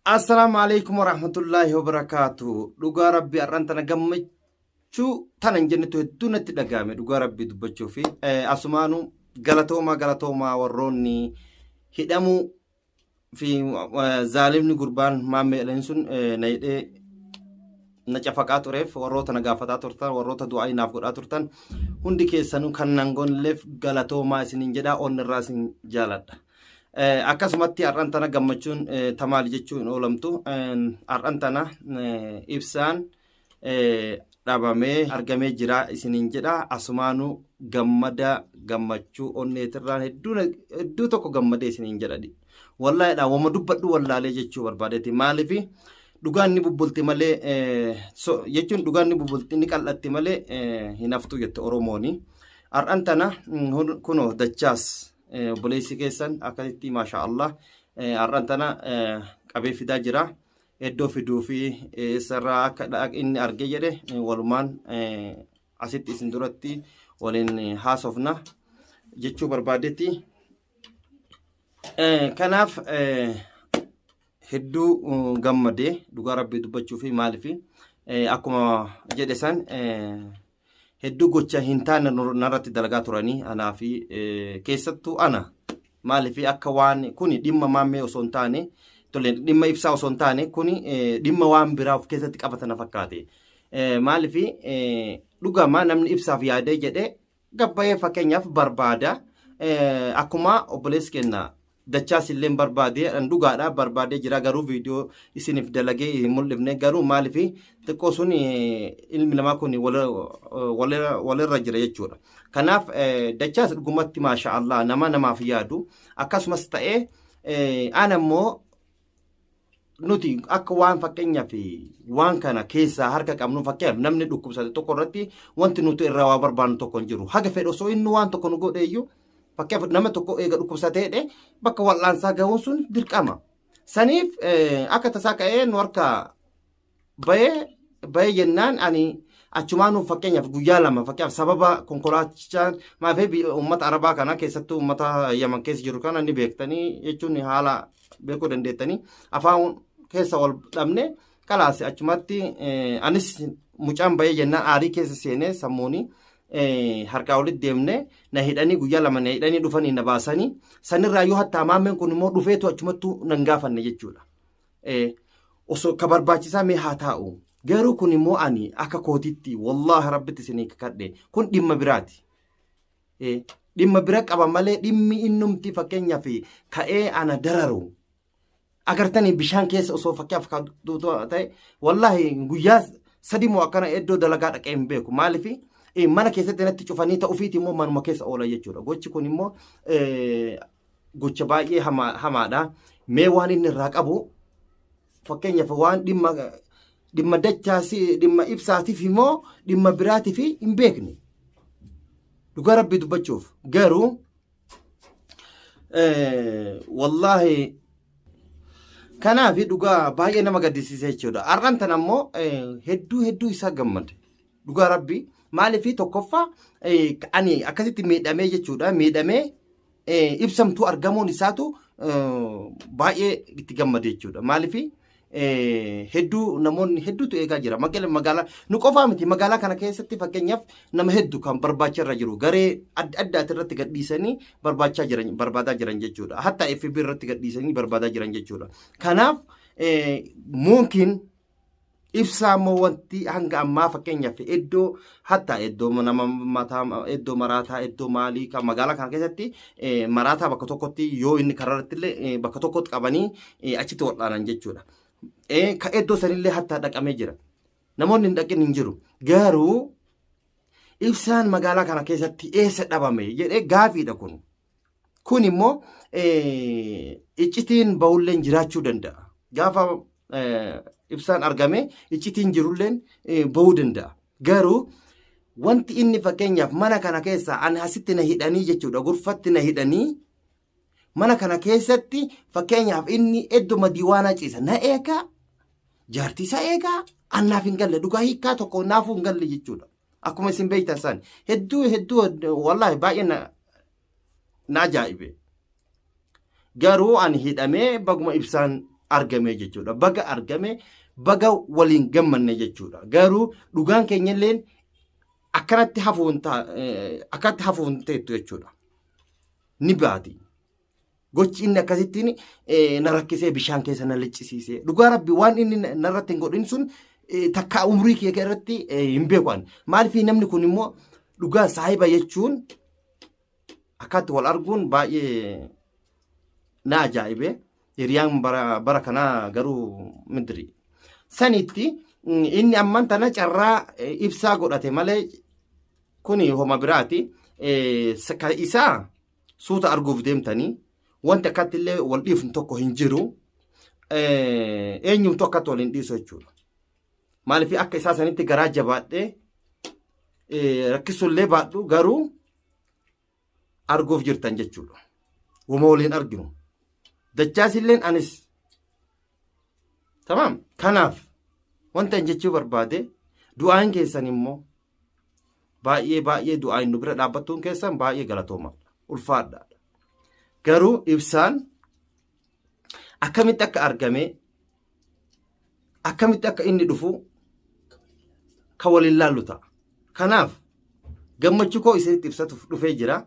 Assalaamu alaikum warahmatullaahi wabarakaatu. Dhugaa rabbi har'aan tana gammachuu tana hin jennetu hedduu natti dhaga'ame dhugaa rabbi dubbachuu fi asumaanuu galatoomaa galatoomaa warroonni hidhamuu fi zaalimni gurbaan maammee jedhani sun na hidhee na cafaqaa tureef warroota na gaafataa turtan warroota du'aa naaf godhaa turtan hundi keessanuu kan nan gonleef galatoomaa isiniin jedhaa onnirraa isin jaaladha. Akkasumatti har'an tana gammachuun tamaali jechuu hin oolamtu. Har'an tana ibsaan dhabamee argamee jira isiniin jedha. Asumaanuu gammada gammachuu onneetirraan hedduu tokko gammadee isiniin jedha. Wallaahidha wama dubbadhu wallaalee jechuu barbaadeeti. Maaliif dhugaan ni bubbulti malee jechuun dhugaan ni bubbulti ni qal'atti malee hin haftu jette Oromooni. Har'an tana kunoo dachaas obboleessi keessan akkasitti maasha Allah har'an tana qabee fidaa jira. Iddoo fiduu fi eessarraa akka inni arge jedhe walumaan asitti isin duratti waliin haasofna jechuu barbaadetti. Kanaaf hedduu gammadee dhugaa rabbii dubbachuu fi maaliif akkuma jedhe san hedduu gocha hin taane narratti dalagaa turanii anaa fi keessattuu ana maaliif akka waan kuni dhimma maammee osoo hin taane tole dhimma ibsaa osoo hin taane kuni dhimma waan biraa of keessatti qabata na fakkaate maaliif dhugama namni ibsaaf yaadee jedhe gabbayee fakkeenyaaf barbaada akkuma obboleessi keenya dachaas illee barbaade dhugaadha barbaadee jira garuu viidiyoo isiniif dalagee hin mul'ifne garuu maaliif xiqqoo sun ilmi namaa kun walirra jira jechuudha. Kanaaf dachaas dhugumatti maasha Allah nama namaaf yaadu akkasumas ta'ee ana immoo nuti akka waan fakkeenyaaf waan kana keessaa harka qabnu fakkeenyaaf namni dhukkubsate tokko irratti wanti nuti irraa waa barbaannu tokko hin jiru. Haga fedhe osoo inni waan tokko nu godhe iyyuu fakkeenyaaf nama tokko eega dhukkubsateedhe bakka wal'aansaa gahuun sun dirqama. Saniif akka tasaa ka'ee nu harka bahee bahee jennaan ani achumaanuu fakkeenyaaf guyyaa lama fakkeenyaaf sababa konkolaachisaan maafee uummata arabaa kana keessattuu uummata yaman keessa jiru kana ni beektanii jechuun haala beekuu dandeettanii afaan keessa wal dhabne kalaas achumatti anis mucaan bahee jennaan aarii keessa seenee sammuuni harkaa walitti deemne na hidhanii guyyaa lama na hidhanii dhufanii na baasanii sanirraa yoo hattaa maammeen kun immoo dhufeetu achumattuu nan gaafanne jechuudha. Osoo ka barbaachisaa mee haa taa'u garuu kun immoo ani akka kootitti wallaahi rabbitti isinii kakadhe kun dhimma biraati. Dhimma bira qaba malee dhimmi innumti fakkeenyaaf ka'ee ana dararu agartanii bishaan keessa osoo fakkeenyaaf kan ta'e wallaahi guyyaa sadi moo akkana iddoo dalagaa dhaqee hin beeku maaliif mana keessatti natti cufanii ta'ufiiti immoo manuma keessa oola jechuudha gochi kun immoo gocha baay'ee hamaadha mee waan inni irraa qabu fakkeenyaaf waan dhimma dhimma dachaasi dhimma ibsaatiif immoo dhimma biraatiif hin beekne dhugaa rabbii dubbachuuf garuu wallaahi kanaaf dhugaa baay'ee nama gaddisiisa jechuudha har'an tan ammoo hedduu hedduu isaa gammade dhugaa rabbii maaliif tokkoffaa ani akkasitti miidhamee jechuudha miidhamee ibsamtuu argamuun isaatu baay'ee itti gammade jechuudha. Maaliif hedduu namoonni hedduutu eegaa jira. Magaalaa nu qofaa miti magaalaa kana keessatti fakkeenyaaf nama hedduu kan barbaacha irra jiru garee adda addaati irratti gadhiisanii barbaachaa jiran barbaadaa jiran jechuudha. Hatta FB irratti gadhiisanii barbaadaa jiran jechuudha. Kanaaf muunkiin Ibsaa immoo wanti hanga ammaa fakkeenyaaf iddoo hatta iddoo nama mataa iddoo maraataa iddoo maalii kan magaalaa kana keessatti maraataa bakka tokkotti yoo inni karaa irratti illee bakka tokkotti qabanii achitti wal'aanan jechuudha. Ka iddoo sanillee hatta dhaqamee jira. Namoonni hin dhaqin hin jiru. Garuu ibsaan magaalaa kana keessatti eessa dhabame jedhee gaafiidha kun. Kun immoo iccitiin bahulleen jiraachuu danda'a. Gaafa ibsaan argame iccitiin jirulleen bahuu danda'a. Garuu wanti inni fakkeenyaaf mana kana keessa ani asitti na hidhanii jechuudha gurfatti na hidhanii mana kana keessatti fakkeenyaaf inni idduma diiwaanaa ciisa na eegaa jaartii isaa eegaa annaaf hin galle dhugaa hiikkaa tokko naafuu hin galle jechuudha. Akkuma isin beektan san hedduu hedduu wallaahi baay'ee na na ajaa'ibe. Garuu ani hidhamee baguma ibsaan argame jechuudha. Baga argame, baga waliin gammanne jechuudha. Garuu dhugaan keenyalleen akkanatti hafuun akkanatti hafuun teettu jechuudha. Ni baati. Gochi inni akkasittiin na rakkisee bishaan keessa na liccisiisee. Dhugaa rabbi waan inni narratti hin godhin sun takka umrii kee irratti hin beeku ani. Maaliif namni kun immoo dhugaa saahiba jechuun akkatti wal arguun baay'ee na ajaa'ibe. Hiriyaan bara kanaa garuu midiri. Sanitti inni amman tana carraa ibsaa godhate malee kuni homa biraati. Ka isaa suuta arguuf deemtanii wanti akkatti illee wal dhiifnu tokko hin jiru. Eenyumtu akkatti wal hin dhiisu jechuudha. Maaliif akka isaa sanitti garaa jabaadhee rakkisullee baadhu garuu arguuf jirtan jechuudha. Wama waliin arginu. Dachaasilleen anis. Tamaam. Kanaaf wanta hin jechuu barbaade du'aan keessan immoo baay'ee baay'ee du'aan nu bira dhaabbattuun keessan baay'ee galatoomaadha. Ulfaadhaadha. Garuu ibsaan akkamitti akka argame akkamitti akka inni dhufu kan waliin laallu ta'a. Kanaaf gammachuu koo isinitti ibsatuuf dhufee jira.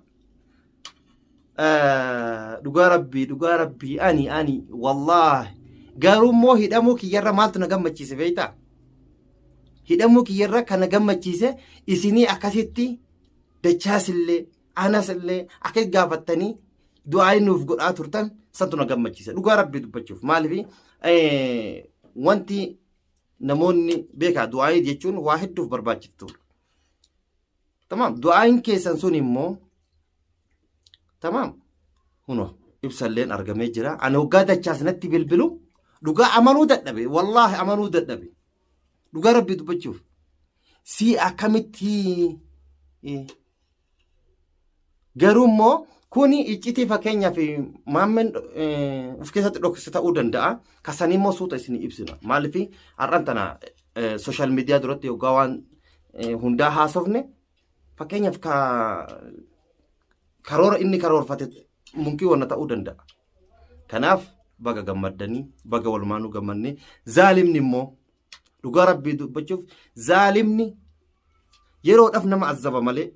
Dhugaa rabbii dhugaa rabbii ani wallaahi garuu immoo hidhamuu kiyyarra maaltu na gammachiise beektaa? Hidhamuu kiyyarra kan na gammachiise isinii akkasitti dachaasillee anasillee akka gaafattanii du'aa nuuf godhaa turtan santu na gammachiisa. Dhugaa rabbii dubbachuuf maaliif wanti namoonni beekaa du'aa jechuun waa hedduuf barbaachiftuudha. Tamaam du'aayin keessan sun immoo tamaam huno ibsalleen argamee jira. Ani hoggaa dachaas natti bilbilu dhugaa amanuu dadhabe wallaahi amanuu dadhabe dhugaa rabbii dubbachuuf si akkamitti Garuu immoo kuni iccitii fakkeenyaaf maammeen of keessatti dhokse ta'uu danda'a. Kasanii immoo suuta isin ibsina. Maaliif har'an tana sooshaal miidiyaa duratti yoggaa waan hundaa haasofne fakkeenyaaf karoora inni karoorfate munkii wanna ta'uu danda'a. Kanaaf baga gammaddanii baga walumaanuu gammannee zaalimni immoo Dhugaa rabbii dubbachuuf zaalimni yeroodhaaf nama azzaba malee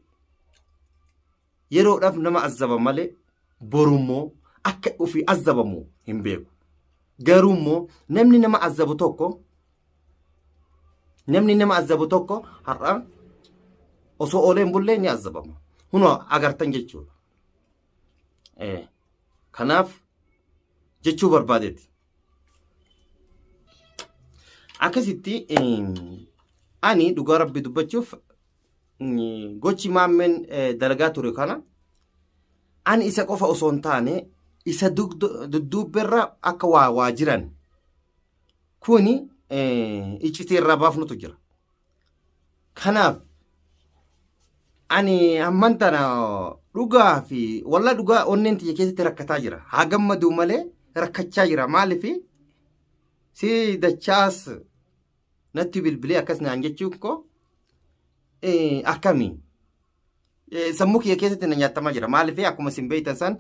yeroodhaaf nama azzaba malee borummoo akka ofii azzabamu hin beeku. Garuu immoo namni nama azzabu tokko namni nama azzabu tokko har'a osoo oolee hin bullee ni azzabama. Hunoo agartan jechuudha. Kanaaf jechuu barbaadeeti. Akkasitti ani dhugaa rabbi dubbachuuf gochi maammeen dalagaa ture kana ani isa qofa osoo hin taane isa dudduubberra akka waa waa jiran kuni iccitii irraa baafnutu jira. Kanaaf ani amman tana dhugaa fi walla dhugaa onneen tiyya keessatti rakkataa jira. Haa gammaduu malee rakkachaa jira. Maaliif si dachaas natti bilbilee akkas naan jechuun koo akkami? Sammuu kiyya keessatti na nyaatamaa jira. Maaliif akkuma isin beektan san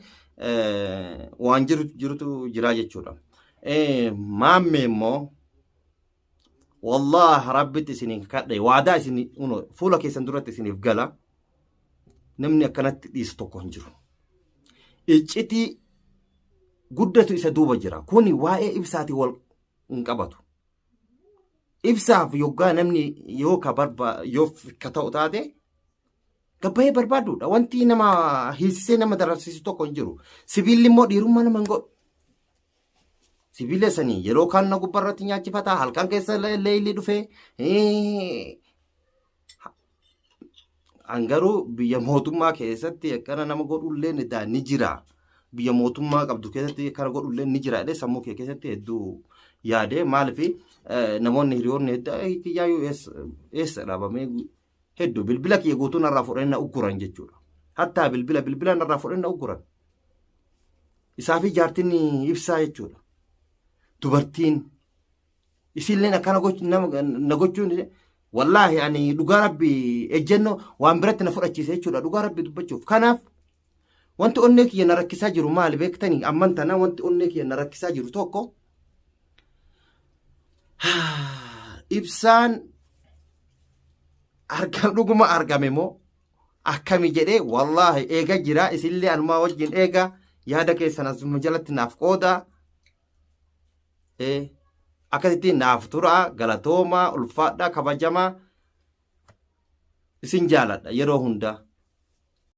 waan jiru jirutu jira jechuudha. Maammee immoo Wallaah rabbitti isiniin kadhe waadaa isin uno fuula keessan duratti isiniif gala namni akkanatti dhiisu tokko hin jiru. Iccitii guddatu isa duuba jira. Kuni waa'ee ibsaatii wal hin qabatu. Ibsaaf yoggaa namni yoo ka barba yoo ka ta'u taate gabbayee barbaaduudha. Wanti nama hiisisee nama dararsiisu tokko hin jiru. Sibiilli immoo dhiirummaa nama hin godhu. Sibiila sanii yeroo kaan na gubbaa irratti nyaachifata halkan keessa leeyli dhufee an garuu biyya mootummaa keessatti akkana nama godhullee ni jira. Biyya mootummaa qabdu keessatti akkana godhullee ni jira jedhee sammuu kee keessatti hedduu yaade maaliif namoonni hiriyoonni hedduu kiyyaayyuu eessa dhaabamee hedduu bilbila kiyya guutuu narraa fudhanii na ugguran jechuudha. Hattaa bilbila bilbila narraa fudhanii na ugguran. Isaa fi jaartiin ibsaa jechuudha. Dubartiin isiilleen akkana na gochuun wallaahi ani dhugaa rabbi ejjennoo waan biratti na fudhachiise jechuudha dhugaa rabbi dubbachuuf. Kanaaf wanti onnee kiyya na rakkisaa jiru maali beektanii amman tana wanti onnee kiyya na rakkisaa jiru tokko Ibsaan argam dhuguma argame moo akkami jedhee wallaahi eega jira isinillee anumaa wajjin eega yaada keessan asuma jalatti naaf qooda. Akkasitti naaf tura galatoomaa ulfaadhaa kabajamaa isin jaaladha yeroo hundaa.